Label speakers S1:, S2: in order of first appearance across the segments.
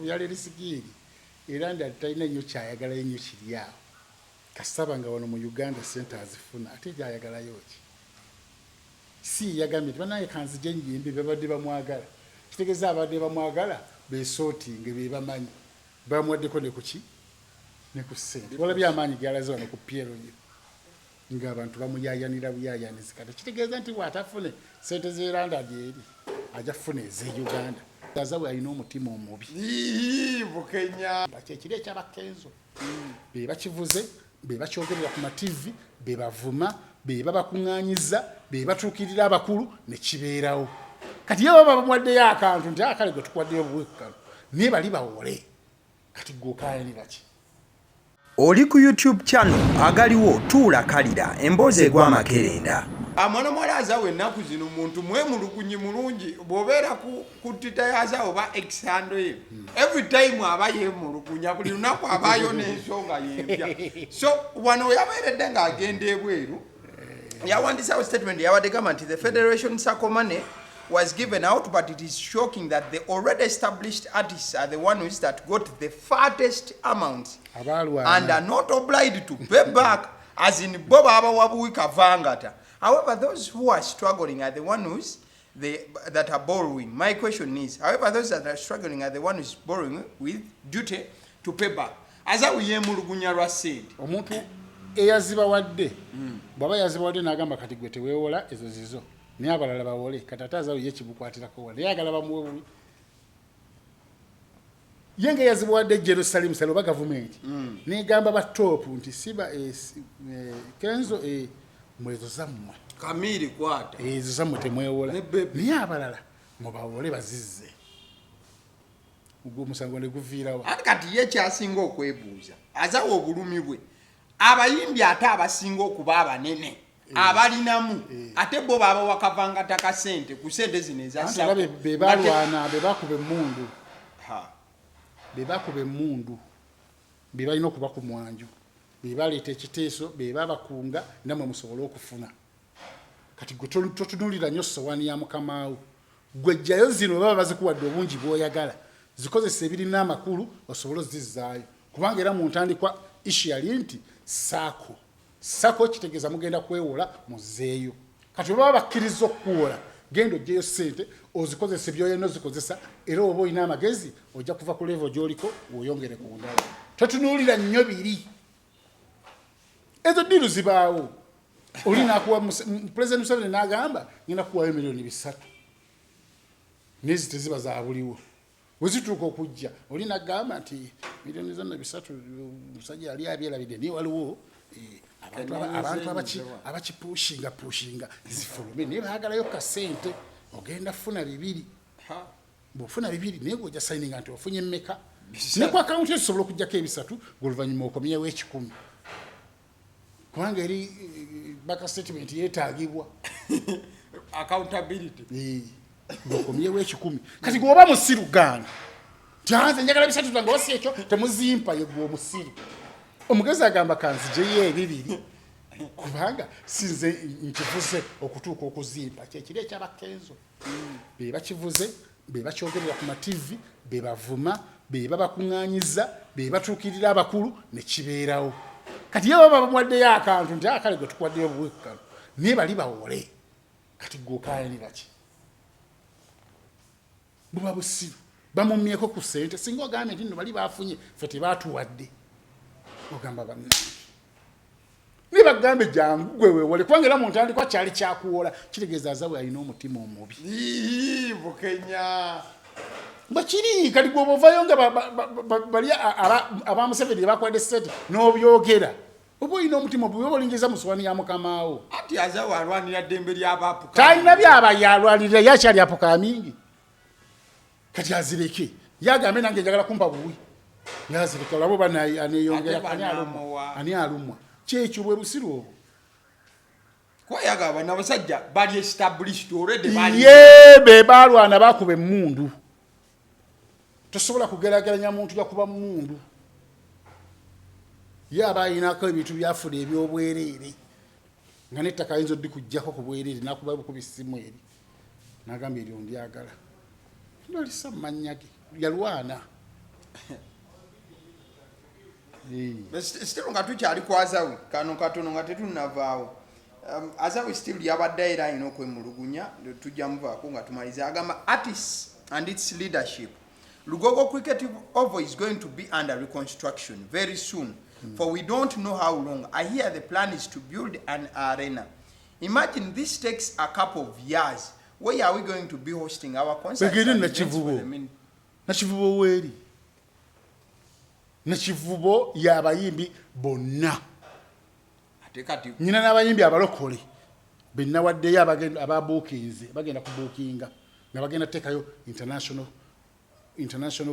S1: Yali sikiiri era ndi talina nnyo kyayagalayo nnyo kiri awo. Kasaba nga wano mu Uganda sente azifuna, ate gyayagalayo ki? Si yagambye nti banaye kanzije nyimbe, babadde bamwagala. Kitegeeza abadde bamwagala besootinge, be bamanyi bamuwaddeko ne kuki ne ku ssente. Walabye amaanyi gyalaze wano ku PLU ng'abantu bamuyayanira buyayanizi. Kati kitegeeza nti bw'atafune sente z'eranda gyeri, ajja kufuna ez'e Uganda. Azawi alina omutima omubi.
S2: Ii, Bukenya.
S1: Kyekiri ekyabakenzo, be bakivuze, be bakyogerera ku mativi, be bavuma, be babakuŋŋaanyiza, be batuukirira abakulu ne kibeerawo. Kati ye baba bamuwaddeyo akantu nti akale gwe tukuwaddeyo obuweekukano, naye bali bawole. Kati gwe okaayanira ki?
S3: Oli ku YouTube channel agaliwo tuula kalira emboozi egwa amakerenda.
S2: Mwana muwala Azawi ennaku zino muntu mwemulugunyi mulungi. Bw'obeera ku Twitter ya Azawi oba X handle ye, every time aba yeemulugunya, buli lunaku abaayo n'ensonga yempya. So wano yabeeredde ng'agenda ebweru, yawandisawo statement yabadde gamba nti the federation SACCO money was given out, but it is shocking that the already established artists are the ones that got the fattest amounts
S1: Abaalwana.
S2: and are not obliged to pay back, as in bo baabawa buwi kavangata. However, those who are struggling are the ones that are borrowing. My question is, however, those that are struggling are the ones borrowing with duty to pay back. Azawi yeemulugunya lwa ssente.
S1: Omuntu eyazibawadde bw'aba yazibawadde n'agamba kati gwe teweewola, ezo zizo, naye abalala bawole. Kati ate Azawi ye kimukwatirako wa? Naye agala bamuwe bubi. Ye nga eyazibawadde Jerusalem sale oba gavumenti negamba ba top nti siba Kenzo, mwezo zammwe.
S2: Kamiri kwata.
S1: Ezo zammwe, temwewola.
S2: Ne baby.
S1: Naye abalala mubawole bazizze. Ogwo omusango ne guviirawa?
S2: Ate kati ye kyasinga okwebuuza, Azawa obulumi bwe, abayimbi ate abasinga okuba abanene abalinamu, ate bo babawa kavangataka sente ku sente zino eza
S1: Anti
S2: SACCO.
S1: era be balwana, be bakuba emmundu.
S2: Ha.
S1: Be bakuba emmundu, be balina okuba ku mwanjo, be baleeta ekiteeso, be babakunga nammwe musobole okufuna. Kati gwe totunuulira nnyo sowaani ya mukamaawo. Gwe jjayo zino baba bazikuwadde obungi bw'oyagala, zikozesa ebirina amakulu osobole ozizzaayo, kubanga era mu ntandikwa issue yali nti SACCO. SACCO kitegeeza mugenda kwewola muzzeeyo. Kati bwe baba bakkiriza okukuwola, genda oggyeyo ssente ozikozese by'olina ozikozesa, era oba olina amagezi ojja kuva ku level gy'oliko weeyongere ku ndala. Totunuulira nnyo biri. Ezo deal zibaawo. Oli nakuwa President Museveni n'agamba ngenda kukuwayo miliyoni 300, nezi teziba za buliwo. Bwe zituuka okujja, oli nagamba nti miliyoni zonna 300 omusajja yali abyerabidde, naye waliwo abantu abakipushinga pushinga zifulume, naye baagalayo kasente. Ogenda funa 200. Bw'ofuna 200, naye gweojja sayininga nti ofunye mmeka ne ku akawunti yo, tusobola okugjako 300, gwe oluvannyuma okomyewo 1,000, kubanga eri bank statement yeetaagibwa.
S2: Accountability.
S1: Ng'okomyewo 1,000. Kati gweoba musiru, gaana nti anze njagala 300 zange, oba si ekyo temuzimpa. Ye gwe omusiru. Omugezi agamba kanzijeyo 200, kubanga sinze nkivuze okutuuka okuzimpa. Kyekiri ekyabakenzo, be bakivuze, be bakyogerera ku mativi, be bavuma, be babakuŋŋaanyiza, be batuukirira abakulu ne kibeerawo. Kati ye baba bamuwaddeyo akantu nti akale gwe tukuwaddeyo obuweekukano, naye bali bawole. Kati gwe okaayanira ki? Buba busiru. Bamumyeko ku ssente. Singa ogambye nti nno bali bafunye, ffe tebaatuwadde, ogamba bannange, naye bagambe jangu gwe weewole, kubanga era mu ntandikwa kyali kyakuwola. Kitegeeza Azawi alina omutima omubi.
S2: Ii, Bukenya.
S1: Bwe kiri. Kati gwe ovayo nga bali aba Museveni bakuwadde ssente n'obyogera, oba olina omutima obubi, oba olingiza mu sowaani ya mukamaawo.
S2: Anti Azawi alwanira ddembe ly'abapuka.
S1: Talina byaba yalwanirira, ye akyali apukamingi. Kati azireke, yagambe nange njagala kumpa buwi, yazireke olabe oba aneyongera.
S2: Ate
S1: Ani alumwa?
S2: banaamuwa.
S1: Ani alumwa? Kyekyo, bwe busiru obwo.
S2: Kuba yagamba bano abasajja bali established already, bali
S1: Ye be balwana, bakuba emmundu. Tosobola kugerageranya muntu yakuba mmundu. Ye aba ayinako ebintu byafuna ebyobwereere, nga nettaka ayinza odikugjako ku bwereere, nakuba bukuba essimu eri nagamba eryo ndyagala, nolisa mu mannya ge. Yalwana.
S2: Still nga tukyali ku Azawi, kano katono nga tetunnavaawo. Azawi still yabadde era alina okwemulugunya, tujja muvaako nga tumaliza. Agamba artists and its leadership, Lugogo Cricket Oval is going to be under reconstruction very soon, for we don't know how long. I hear the plan is to build an arena. Imagine this takes a couple of years. Where are we going to be hosting our concerts
S1: Bagende
S2: and events for
S1: Nakivubo.
S2: the
S1: Nakivubo weeri, Nakivubo y'abayimbi bonna.
S2: Ate kati
S1: Nyina n'abayimbi abalokole benawaddeyo ababuukinze, bagenda kubuukinga nga bagenda teekayo international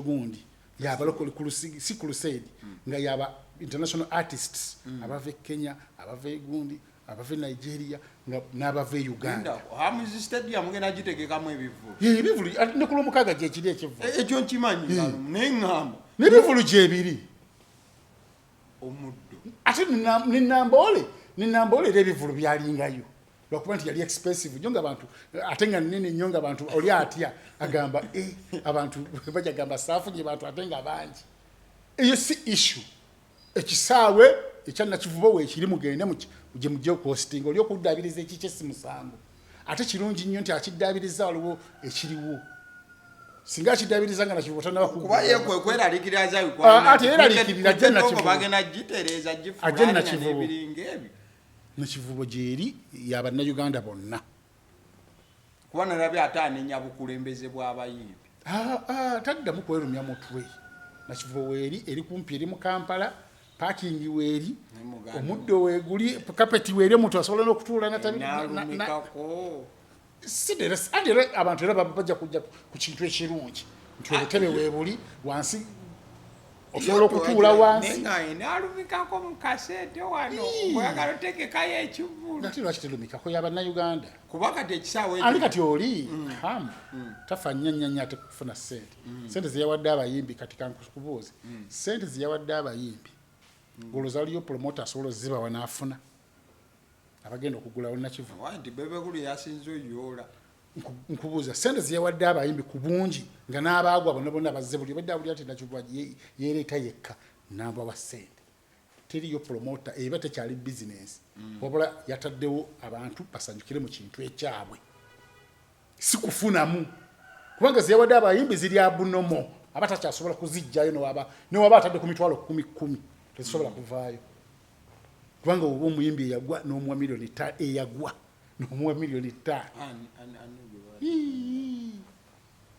S1: gundi yabalokole, si crusade, nga yaba international artists abava e Kenya, abava e gundi, abava e Nigeria, nga n'abava e Uganda.
S2: Hamuzi Stadium ngenda gitegekamu ebivulu.
S1: Ye, ebivulu ate ne ku lwomukaaga gyekiri ekivulu.
S2: Ekyo nkimanyi, naye ŋŋamba
S1: N'ebivulu gyebiri.
S2: Omuddo.
S1: Ate nenamboole era ebivulu byalingayo, lwakuba nti yali expensive nnyo nga abantu, ate nga nene nnyo nga abantu oli atya agamba, "Eh, abantu bajja gamba saafunye bantu ate nga bangi." Eyo si issue. Ekisaawe ekya Nakivubo weekiri, mugende gye mujje okuhostinga. Oli okuddaabiriza ekikye si musango, ate kirungi nnyo nti akiddaabiriza waliwo ekiriwo. Singa akiddaabiriza nga Nakivubo tannaba
S2: Kuba ye kwe kweraliikirira Azawi.
S1: Ah, ate yeeraliikirira, ajje Nakivubo.
S2: Bagenda gitereeza gifuula
S1: Ajje
S2: alina
S1: Nakivubo.
S2: n'ebiringa ebyo.
S1: Nakivubo gyeri yabannayuganda bonna.
S2: Kuba nalabye ate anenya bukulembeze bw'abayimbi.
S1: Ah, ah, taddamu kwerumya mutwe. Nakivubo weeri, eri kumpi, eri mu Kampala, parking weeri.
S2: Ne muganda.
S1: Omuddo weeguli, kapeti weeri, omuntu asobola n'okutuula
S2: Naalumikako.
S1: Si era, anti era abantu era bajja kujja ku kintu ekirungi nti obutebe weebuli wansi, osobola okutuula wansi.
S2: Naalumikako mu kasente wano.
S1: Ii.
S2: Oyagala otegekayo ekivulu.
S1: Ate lwaki terumikako y'abannayuganda?
S2: Kuba kati ekisaawe
S1: Ali kati oli hamu tafa nnyo nnyo nnyo ate kufuna ssente. Ssente zeyawadde abayimbi, kati kankubuuze, ssente zeyawadde abayimbi, olowooza waliyo promoter asobola ozibawa n'afuna abagenda okugulawo Nakivubo?
S2: Nti Bebe Cool yasinze oyoola.
S1: Nkubuuza, ssente zeyawadde abayimbi ku bungi nga n'abaagwa bonna bonna bazze, buli obadde awulira nti Nakivubo yeereeta yekka namba wa ssente, teriyo promoter eba tekyali bizinesi, wabula yataddewo abantu basanyukire mu kintu ekyabwe, si kufunamu, kubanga zeyawadde abayimbi ziri abunomo aba takyasobola kuzijjayo. Newaba atadde ku 100,000 10,000 tezisobola kuvaayo, kubanga oba omuyimbi eyagwa n'omuwa 5 miliyoni, eyagwa n'omuwa 5 miliyoni,
S2: Ani
S1: Ii.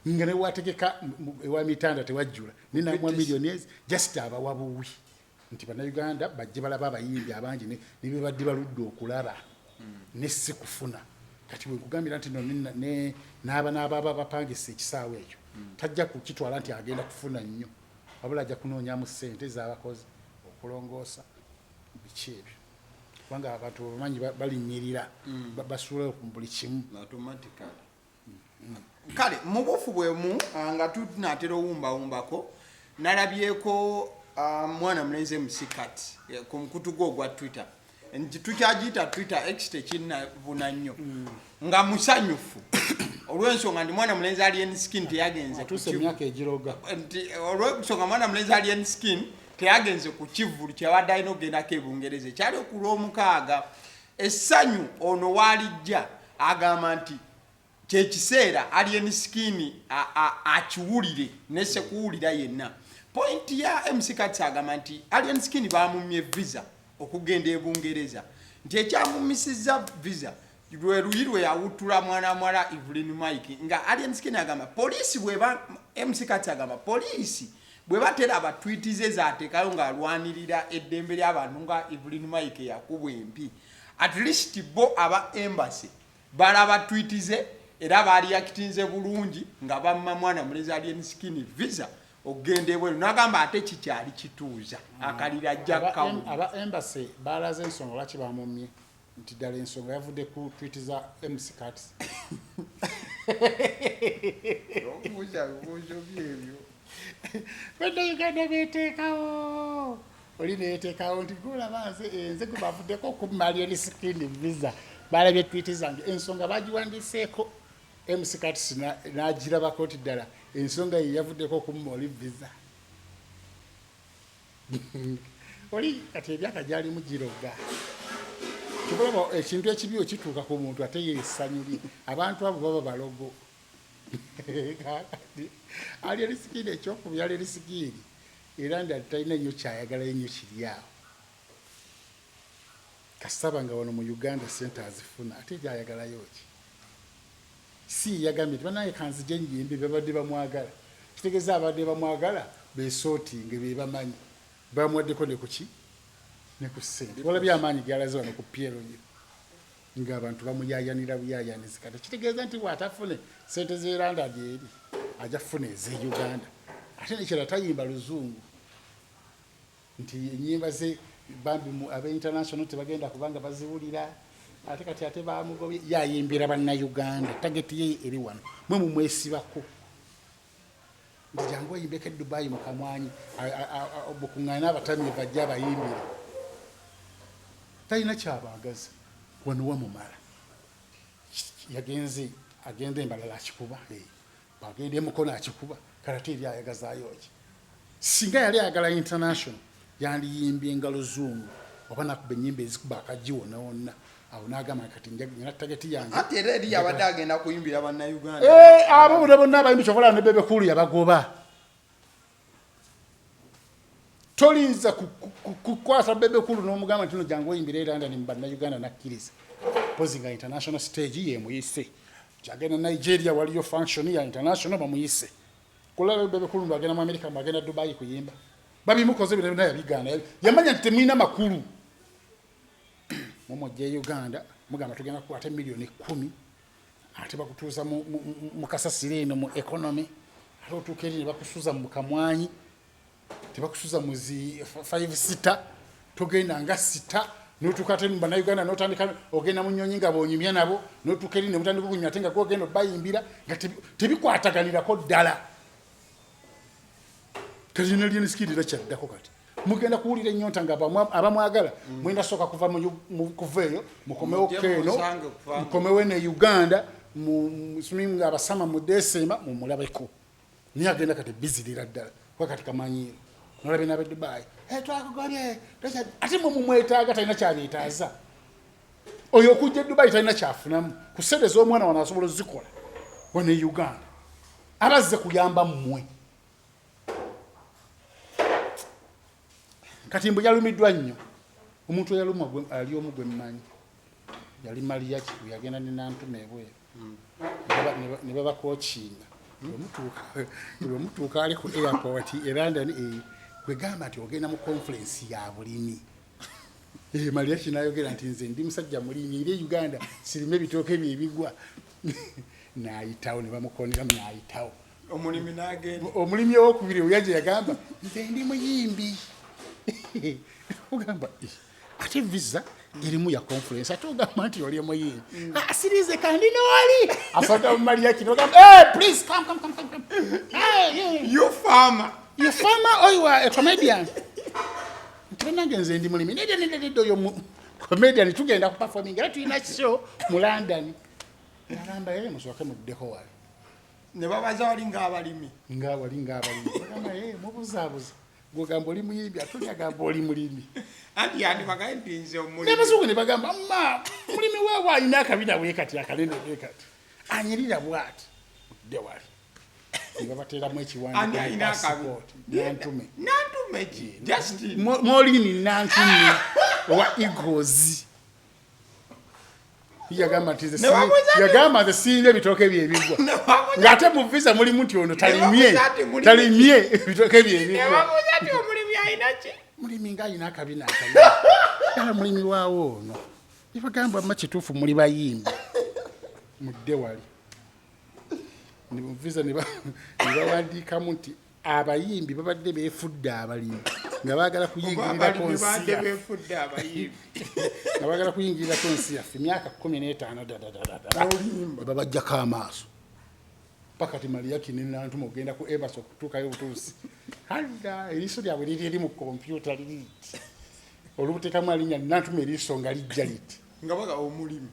S1: nga newategeka ewa mitanda tewajjula, nenamuwa miliyoni ezi, just abawa buwi nti Bannayuganda bajje balaba abayimbi abangi ne bebadde baludde okulaba, ne si kufuna. Kati bwekugambira nti no n'aba n'ababa bapangisa ekisaawe ekyo, tajja kukitwala nti agenda kufuna nnyo, wabula ajja kunoonyamu ssente z'abakozi okulongoosa biki ebyo, kubanga abantu bamanyi balinnyirira, basuula ku buli kimu.
S2: Automatically. Kale mu buufu bwemu, nga tunatera owumbawumbako, nalabyeko mwana mulenzi MC Kats ku mukutu gwe ogwa Twitter, nti tukyagiyita Twitter, X tekinnabuna nnyo, nga musanyufu olw'ensonga nti mwana mulenzi Alien Skin teyagenze ku
S1: Atuuse emyaka egiroga.
S2: Nti olw'ensonga mwana mulenzi Alien Skin teyagenze ku kivvulu kyabadde alina okugendako e Bungereza ekyali ku Lwomukaaga. Essanyu ono waalijja agamba nti kyekiseera Alien Skin akiwulire nesekuwulira yenna. Point ya MC Kats, agamba nti Alien Skin bamumye visa okugenda e Bungereza, nti ekyamumisiza visa lwe luyi lwe yawutula mwana mwala Evelyn Mike, nga Alien Skin agamba poliisi bweba, MC Kats agamba poliisi bwe bateraba tweet ze zateekayo ng'alwanirira eddembe ly'abantu nga Evelyn Mike yakubwa empi, at least bo aba embassy balaba tweet ze era bareactinze bulungi nga bamma mwana mulezi Alien Skin visa okugenda ebweru. Nagamba ate kikyali kituuza akalira ajja kawu.
S1: Aba embassy balaze ensonga lwaki bamumye, nti ddala ensonga yavudde ku tweet za MC Kats.
S2: Obuuza bibuuzo byebyo.
S1: Bannayuganda beteekawo, oli neyeteekawo nti gulaba nze, nze gwe bavuddeko okumma Alien Skin visa, balabye tweet zange, ensonga bagiwandiseeko MC Kats n'agirabako nti ddala ensonga ye yavuddeko okumma oli visa. Oli kati emyaka gyalimu giroga. Kyova olaba ekintu ekibi okituuka ku muntu ate ye essanyu lye. Abantu abo baba balogo. Kakati Alien Skin ekyokubiri Alien Skin era nda talina nnyo kyayagala ennyo kiri awo. Kasaba nga wano mu Uganda sente azifuna ate gyayagalayo ki? Si yagambye nti banange kanzije nyimbe babadde bamwagala. Kitegeza abadde bamwagala besootinge bebamanyi. Bamuwaddeko ne kuki ne ku ssente. Walabye amaanyi gyalaze wano ku PLU nga abantu bamuyayanira buyayanizi. Kati kitegeeza nti bw'atafune ssente z'e London eri ajja kufuna ez'e Uganda. Ate nekirala tayimba luzungu nti ennyimba ze bambi mu abe international tebagenda kubanga baziwulira ate kati ate bamugobye. Ye ayimbira Bannayuganda, tageti ye eri wano, mwe mumwesibako nti jangu oyimbeko e Dubai mu kamwanyi bukuŋŋaane abatamiivu ajje abayimbire. Talina kyabaagaza wano wamumala. Yagenze agenda embalala akikuba, bwagenda emukono akikuba, kale ate eri ayagazaayo ki? Singa yali ayagala international yandiyimbye nga luzungu oba nakuba ennyimba ezikuba akajji wonna wonna awo n'agamba kati nina tageti yange.
S2: Ate era eri yabadde agenda kuyimbira Bannayuganda.
S1: Abo bonna bonna abayimbi kyova olaba ne Bebe Cool yabagoba. Tolinza kukwata Bebe Cool n'omugamba nti no jangu oyimbire e London mu Bannayuganda n'akkiriza. Mpozi nga international stage yemuyise. Agenda Nigeria waliyo function ya international bamuyise. Kulaba Bebe Cool mbu agenda mu America mbu agenda Dubai kuyimba. Babimukoze bino byonna yabigaana. Yamanya nti temulina makulu. Mumujja e Uganda mugamba tugenda kukwata miliyoni 10 ate bakutuuza mu kasasiro eno mu economy, ate otuuka eri ne bakusuza mu kamwanyi, tebakusuza mu zi 5 sita, togenda nga sita n'otuuka ate mu Bannayuganda n'otandika ogenda mu nnyonyi nga bw'onyumya nabo, n'otuuka eri ne mutandika okunyumya ate nga gw'ogenda obayimbira nga tebikwataganirako ddala. Kati ne Alien Skin era kyaddako kati mugenda kuwulira ennyonta nga abamwagala mwenda sooka kuva kuva eyo mukomewo keeno mukomewo eno e Uganda nga abasama mu Desemba mumulabeko. Naye agenda kati bizirira ddala kuba kati kamanyiiro nolabye n'abe Dubai twakugobye ate mwe mumwetaaga talina kyabeetaaza. Oyo okujja e Dubai talina kyafunamu ku ssente z'omwana wano asobola ozikola wano e Uganda abazze kuyamba mmwe. Kati mbu yalumiddwa nnyo. Omuntu eyalumwa ali omu gwe mmanyi yali Mariachi, yagenda ne Nantume ebweru ne babakokinga. Bwe mutuuka ali ku airport e London, gwe gamba nti ogenda mu conference ya bulimi. Mariachi n'ayogera nti nze ndi musajja mulimi eri e Uganda sirime ebitooke bye ebigwa. N'ayitawo ne bamukoneramu n'ayitawo.
S2: Omulimi n'agenda.
S1: Omulimi owokubiri oyo gye yagamba nze ndi muyimbi. Ogamba ate visa erimu ya conference ate ogamba nti oli muyimbi. Asirize kandi nowali asanga mu Mariachi n'ogamba hey, please come, come, come, come, come. Hey, yeah.
S2: You farmer.
S1: You farmer or you are a comedian? Nti bannange nze ndi mulimi. Nedda, nedda, nedda, oyo comedian tugenda ku performing era tulina show mu London. Nagamba musooke muddeko wali.
S2: Ne babaza wali ng'abalimi.
S1: Nga wali ng'abalimi. Bagamba mubuzaabuza. Gw'ogamba oli muyimbi ate oli agamba oli mulimi.
S2: Anti yandibagaye nti nze omulimi.
S1: N'abazungu ne bagamba ma mulimi weewo alina akabina bwe kati akanene bwe kati. Anyirira bw'ati. Mudde wali. Ne babateeramu ekiwandiiko
S2: Ani
S1: mu
S2: alina akabi?
S1: passport. Nantume.
S2: Nantume ki? Justin.
S1: Maureen Nantume owa Eagles. Yagamba nti nze
S2: Ne babuuza nti-
S1: yagamba nze sirina ebitooke bye ebigwa.
S2: Ne babuuza
S1: Ng'ate mu visa mulimu nti ono talimye.
S2: babuuza nti mulimi
S1: Talimye ebitooke bye
S2: Ne
S1: ebigwa.
S2: babuuza nti omulimi alina ki?
S1: Mulimi ng'alina akabina akalina. Ddala mulimi waawo ono. Ne bagamba mma kituufu muli bayimbi. Mudde wali. Ne mu visa ne bawandiikamu nti abayimbi babadde beefudde abalimi nga baagala kuyingirirako
S2: Abalimi
S1: nsi
S2: badde
S1: yaffe.
S2: beefudde abayimbi.
S1: Nga baagala kuyingirirako nsi yaffe emyaka 15 dadadadada. Ne babaggyako amaaso. Paka ti Mariachi ne Nantume ogenda ku embassy okutuukayo obutuusi. Alla eriiso lyabwe liri eri mu kompyuta liri liti. Olubuteekamu alinnya Nantume eriiso nga lijja liti.
S2: Nga baga omulimi.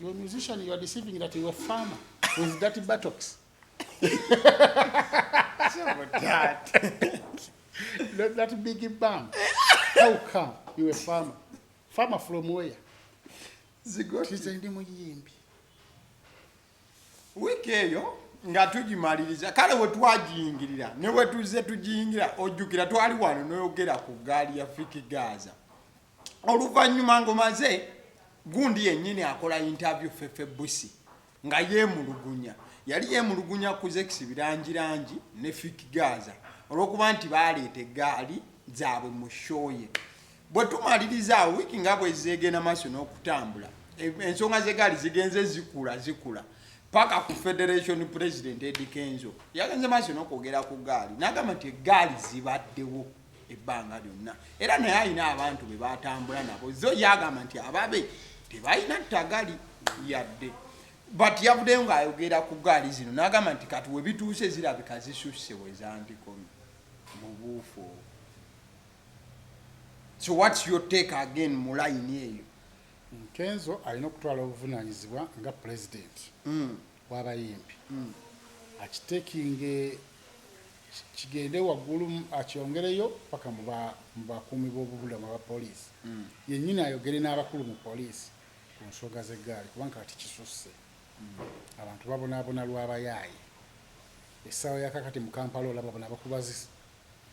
S1: You are a musician, you are deceiving that you are a farmer with that buttocks.
S2: So that.
S1: That big bam. How come you a farmer? Farmer from where?
S2: Zigoti.
S1: Nze ndi muyimbi.
S2: Wiiki eyo nga tugimaliriza, kale we twagiyingirira ne bwe tuzze tugiyingira, ojjukira twali wano noyogera ku ggaali ya Fik Gaza. Oluvannyuma ng'omaze gundi yennyini akola interview Fefe Busi nga yeemulugunya. Yali yeemulugunya ku Zex Bilangilangi ne Fik Gaza olw'okuba nti baaleeta eggaali zaabwe mu show ye. Bwe tumaliriza awo wiiki nga bwezze egenda maaso n'okutambula, ensonga z'eggaali zigenze zikula zikula paka ku Federation President Eddy Kenzo yagenze maaso n'okwogera ku ggaali n'agamba nti eggaali zibaddewo ebbanga lyonna era naye alina abantu be batambula nabo, zo yagamba nti ababe tebalina ttagali yadde, but yavuddeyo ng'ayogera ku ggaali zino n'agamba nti kati we bituuse zirabika zisusse we zandikomye mu buufu obwo. So what's your take again mu line eyo?
S1: Kenzo alina okutwala obuvunaanyizibwa nga pulezidenti w'abayimbi, akitekinge kigende waggulu, akyongereyo paka mu bakuumi b'obubulamu aba poliisi, yennyini ayogere n'abakulu mu poliisi ku nsonga z'eggaali, kubanga kati kisusse, abantu babonaabona lw'abayaaye. Essaawa yakakati mu Kampala olaba bano abakuba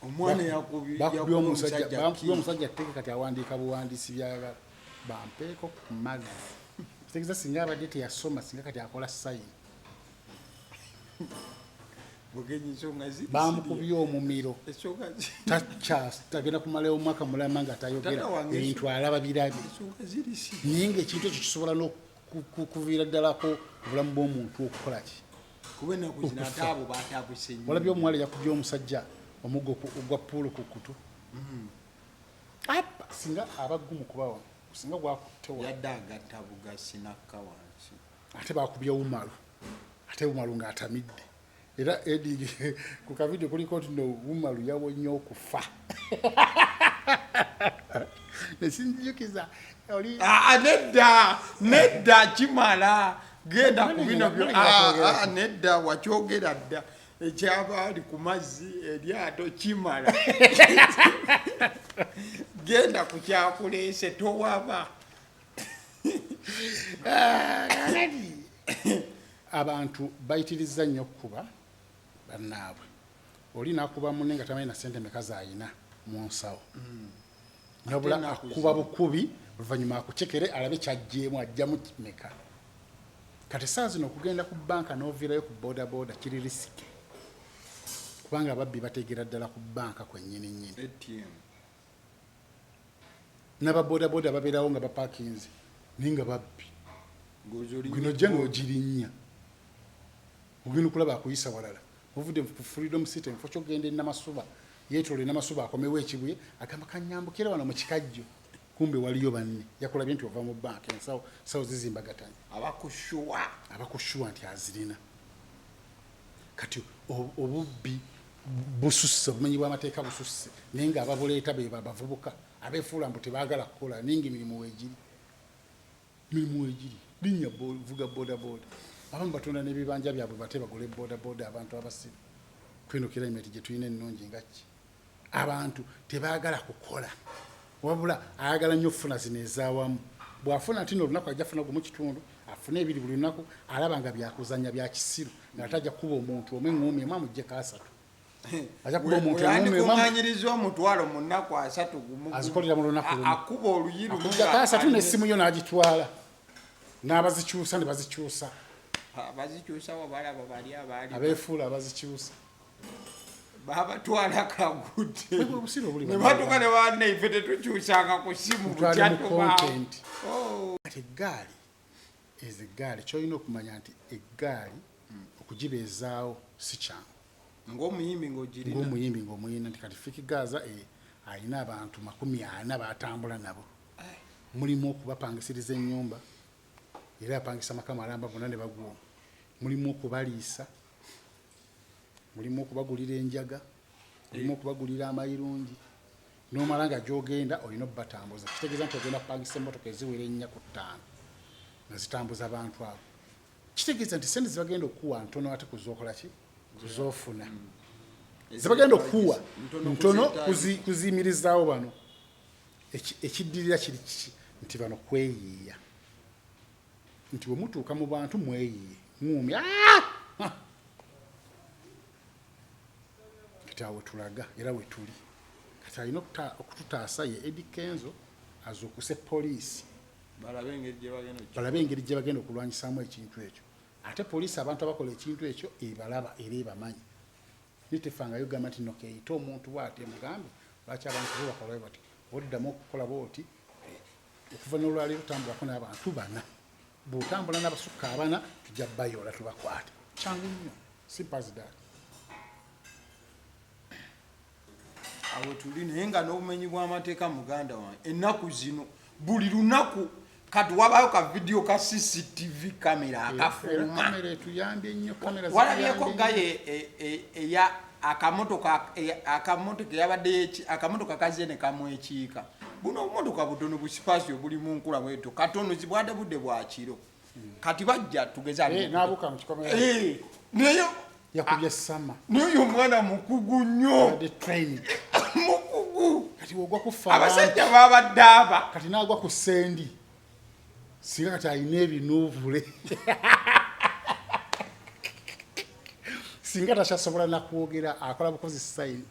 S2: omwana
S1: bakubye omusajja, bakubye omusajja tteke, kati awandiika buwandiisi byayagala bampeeko ku mazzi. Kitegeeza singa abadde teyasoma, singa kati akola sayini. Bamukubye omumiro, tagenda kumalayo omwaka mulama nga tayogera, ebintu alaba birabe, naye nga ekintu ekyo kisobola n'okuviira ddalako obulamu bw'omuntu okukola ki.
S2: Kuba ennaku zino ate abo batabuse nnyo.
S1: Walabye omuwala yakubye omusajja omuggo ogwa puulu ku kutu? Apa, singa abagumu kuba wano singa gwakuttewa.
S2: Yadde agatta bugasi nakka wansi.
S1: Ate bakubye Umaru, ate Umaru ng'atamidde, era Edi ku kavidiyo kuliko nti no Umaru yawonye okufa nesinjukiza oli.
S2: Ah, nedda nedda, kimala, genda ku bino byo. Ah, ah, nedda, wakyogera dda ekyabaali ku mazzi, eryato, kimala, genda ku kyakuleese, towaba.
S1: Abantu bayitiriza nnyo okukuba bannaabwe. Oli nakuba munne nga tamanyi na sente meka zayina mu nsawo, nabula
S2: Ate ennaku
S1: akuba
S2: zino.
S1: Bukubi, oluvannyuma akucekere alabe kyajjeemu, ajjamu meka. Kati saa zino okugenda ku banka n'oviirayo ku boda boda kiri risky, kubanga ababbi bategera ddala ku banka kwennyini nnyini.
S2: ATM.
S1: N'ababodaboda babeerawo nga bapakinze naye nga babbi.
S2: Ng'ozolinnya.
S1: Gwino ojja n'ogirinnya, ogenda okulaba akuyisa walala. Ovudde ku Freedom City, enfo kyogenda e Namasuba, yeetoola e Namasuba, akomewo Ekibuye, agamba kanyambukire wano mu Kikajjo, kumbe waliyo banne. Yakulabye nti ova mu banka, ensawo sawo zizimbagatanye.
S2: Abakushuwa.
S1: Abakushuwa nti azirina. Kati obubbi bususse, obumenyi bw'amateeka bususse, naye nga ababuleeta be babavubuka abeefuula mbu tebaagala kukola, naye nga emirimu weegiri, mirimu weegiri. Linnya vuga boda boda. Abamu batunda n'ebibanja byabwe bate bagule boda boda. Abantu abasiru kweno climate gye tulina ennungi nga ki, abantu tebaagala kukola, wabula ayagala nnyo okufuna zino ezaawamu. Bw'afuna nti olunaku ajja funa gumu kitundu, afune ebiri buli lunaku, alaba nga byakuzanya bya kisiru, nga ate ajja kukuba omuntu omu eŋŋuumi emu amuggyeko asatu, ajja kuba omuntu eŋŋuumi emu
S2: Weyandikuŋŋanyiriza 100 mu nnaku 30 gumu gumu.
S1: Azikolera mu lunaku lumu.
S2: Akuba oluyi lumu
S1: akuggyako
S2: nga
S1: 30
S2: alina
S1: n'essimu yo n'agitwala, n'abazikyusa ne bazikyusa.
S2: Abazikyusa wabalaba bali abaali
S1: Abeefuula abazikyusa.
S2: Babatwala kagudde.
S1: Bwe obusiru obuli.
S2: Ne batuuka ne banne, ife tetukyusanga ku simu.
S1: Mutwale mu
S2: bukyatubaawo.
S1: content. Kati eggaali ezo, eggaali kyolina okumanya nti eggaali okugibeezaawo si kyangu.
S2: Ng'omuyimbi ng'ogirina.
S1: Ng'omuyimbi ng'omuyina nti kati Fik Gaza alina abantu 40 batambula nabo, mulimu okubapangisiriza ennyumba, era apangisa maka malamba bonna ne bagwa, mulimu okubaliisa, mulimu okubagulira enjaga, mulimu okubagulira amayirungi, nomala nga gyogenda olina obubatambuza. Kitegeeza nti ogenda kupangisa emmotoka eziwera ennya ku ttaano nga zitambuza bantu abo. Kitegeeza nti sente zebagenda okukuwa ntono ate kuzokola ki, kuzoofuna. Zebagenda okukuwa ntono kuziyimirizaawo bano. Ekiddirira kiri kiki? Nti bano kweyiiya, nti bwe mutuuka mu bantu mweyiye mwumi. Ah! Kati awo wetulaga era wetuli. Kati alina okututaasa ye Eddy Kenzo, azuukuse poliisi balabe engeri gye bagenda okulwanyisaamu ekintu ekyo. Ate poliisi abantu abakola ekintu ekyo ebalaba era ebamanyi. Naye tefangayo gamba nti no keeyite omuntu bw'ati emugambe lwaki abantu bo bakola bati, oddamu okukola bw'oti. Okuva n'olwaleero tambulako n'abantu bana, bw'otambula n'abasukka abana tujja bayoola tubakwate. Kyangu nnyo, simple as that.
S2: Awo tuli naye nga n'obumenyi bw'amateeka muganda wange ennaku zino buli lunaku kati wabayo ka vidiyo ka CCTV kamera akafuluma.
S1: Kamera etuyambye nnyo, kamera
S2: Walabyeko
S1: zituyambye nnyo.
S2: Gaye eya akamotoka akamotoka eyabadde akamotoka kazze ne kamwekiika. Buno obumotoka butono bu Spacio buli mu nkula bwetyo katono, zibwadde budde bwa kiro. Kati bajja tugeze ali mu
S1: N'abuuka mu kikomera.
S2: Naye
S1: yakubye sama.
S2: Naye oyo omwana mukugu nnyo.
S1: Abadde trained.
S2: Mukugu.
S1: Kati wogwa ku ffa
S2: Abasajja babadde aba.
S1: Kati n'agwa ku sendi. Singa kati alina ebinuubule. Singa takyasobola na kwogera, akola bukozi sign.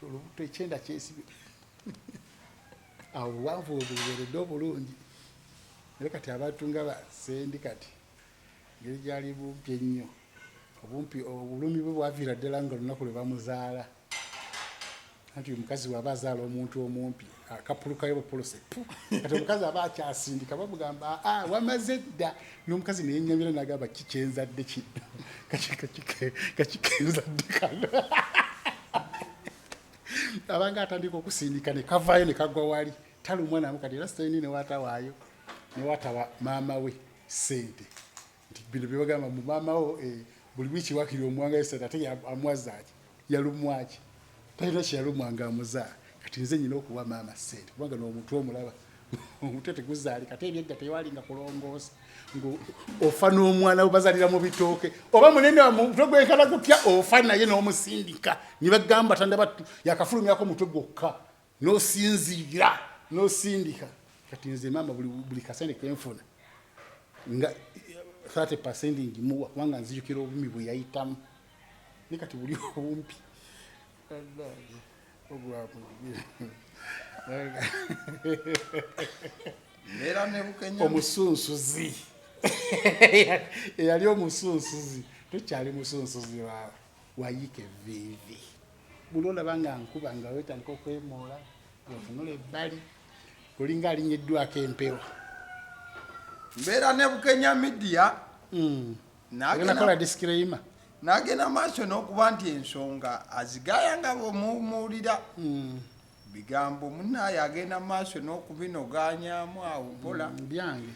S1: Olubuto ekyenda kyesibye. Awo obuwanvu bwe bubeeredde obulungi. Naye kati abantu nga ba sendi kati engeri gyali bumpi ennyo, obumpi obulumi bwe bwaviira ddala nga olunaku lwe bamuzaala. Anti omukazi bw'aba azaala omuntu omumpi akapulukayo bupuluse pu. Kati omukazi aba akyasindika bamugamba aa wamaze dda, n'omukazi ne yennyamira n'agamba ki kyenzadde kino, kaki kenzadde kano. Abanga atandika okusindika ne kavaayo ne kagwa wali talumwa namu. Kati era sitayini ne watawaayo ne watawa maama we ssente nti bino bye bagamba mu maama wo, buli wiiki wakiri omuwangayo ssente, ate amuwazaaki yalumwaki talina kye yalumwa nga amuzaala. Kati nze nyina okuwa maama ssente kubanga n'omutwe omulaba omutwe teguzaalika, ate ebyedda tewalinga kulongoosa ofa n'omwana we bazalira mu bitooke oba munene omutwe gwenkana gutya ofa naye n'omusindika ne bagamba tandaba yakafulumyako omutwe gwokka n'osinziira n'osindika. Kati nze maama buli kasente kenfuna nga 30% ngimuwa kubanga nzijukira obulumi bwe yayitamu. Naye kati buli obumpi
S2: Mbeera ne Bukenya.
S1: Omusunsuzi eyali omusunsuzi tokyali musunsuzi waawe wayiika evviivi. Buli olaba nga nkuba nga wetandika okwemoola otunula ebbali olinga alinyiddwako empewo.
S2: Mbeera ne Bukenya Media.
S1: Nakola disclaimer.
S2: N'agenda maaso n'okuba nti ensonga azigaya nga bw'omuwulira bigambo munnaaye agenda maaso n'okubinogaanyaamu awo mpola.
S1: Byange.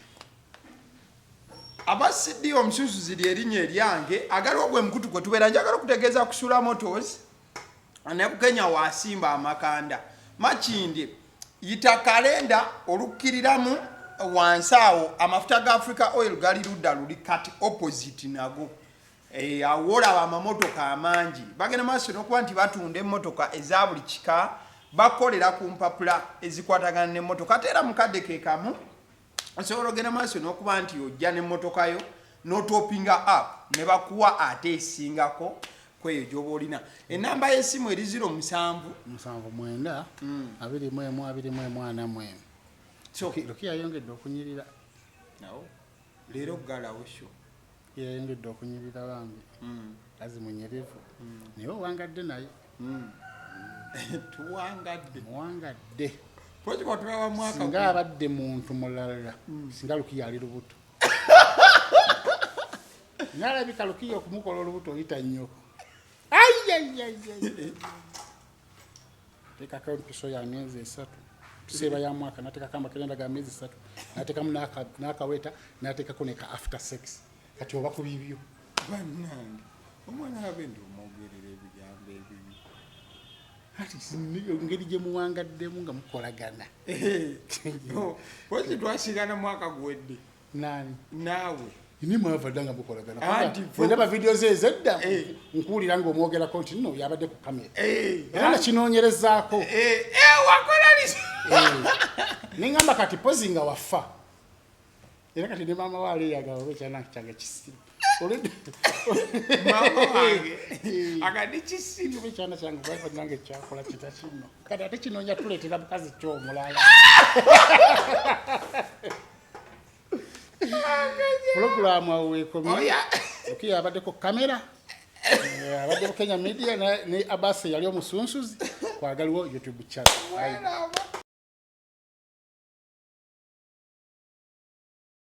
S2: Aba CD omususuzi ly'erinnya eryange agaliwo gwe mukutu gwe tubeera. Njagala okutegeeza Kusula Motors ne Bukenya waasimba amakanda Makindye yita kalenda olukkiriramu wansi awo amafuta ga Africa Oil gali ludda luli kati opposite nago. Awo olaba amamotoka amangi bagenda maaso n'okuba nti batunda emmotoka eza buli kika, bakolera ku mpapula ezikwatagana n'emmotoka, ate era mu kadde ke kamu osobola ogenda maaso n'okuba nti ojja n'emmotoka yo n'otopinga up ne bakuwa ate esingako kweyo gy'oba olina. Ennamba y'essimu eri 07
S1: 79 21 21 41. Luki yayongedde okunyirira.
S2: Nawo leero ggalawo show.
S1: Yayongedde okunyirira bambi. Kazi munyirivu. Naye owangadde naye.
S2: Tuwangadde.
S1: Muwangadde.
S2: Pozi bw'otulaba mwaka
S1: Singa abadde muntu mulala, singa Lukiya ali lubuto. Nalabika Lukiya okumukola olubuto oyita nnyoko. Ayayayay. Teekako empiso ya myezi 3. Tuseeba ya mwaka, n'ateekako amakerenda ga myezi 3, n'ateekamu n'akaweta, n'ateekako ne ka after sex. Kati oba ku bibyo.
S2: Bannange, omwana abe ndi omwogerera ebigambo ebibi.
S1: Ati engeri gye muwangaddemu nga mukolagana.
S2: Pozi twasigana mwaka guwedde.
S1: Nani?
S2: Naawe.
S1: Ni mwava dda nga mukolagana. Bwendaba vidiyo ze ezedda eh. nkuwulira ng'omwogerako nti nno yabadde ku kamera eh. era nakinoonyerezaako eh, neŋamba kati pozi nga wafa era kati ne maama we aleyagala oba ekyana kyange kisiru
S2: agandi kisiru.
S1: Ekyana kyange nange kyakola kita kino, kati ate kinoonya tuleetera mukazi kyomulala. Pulogulaamu awo weekomye. Okiya abaddeko kamera, abadde Bukenya Media ne Abasi yali omusunsuzi kwagaliwo YouTube channel.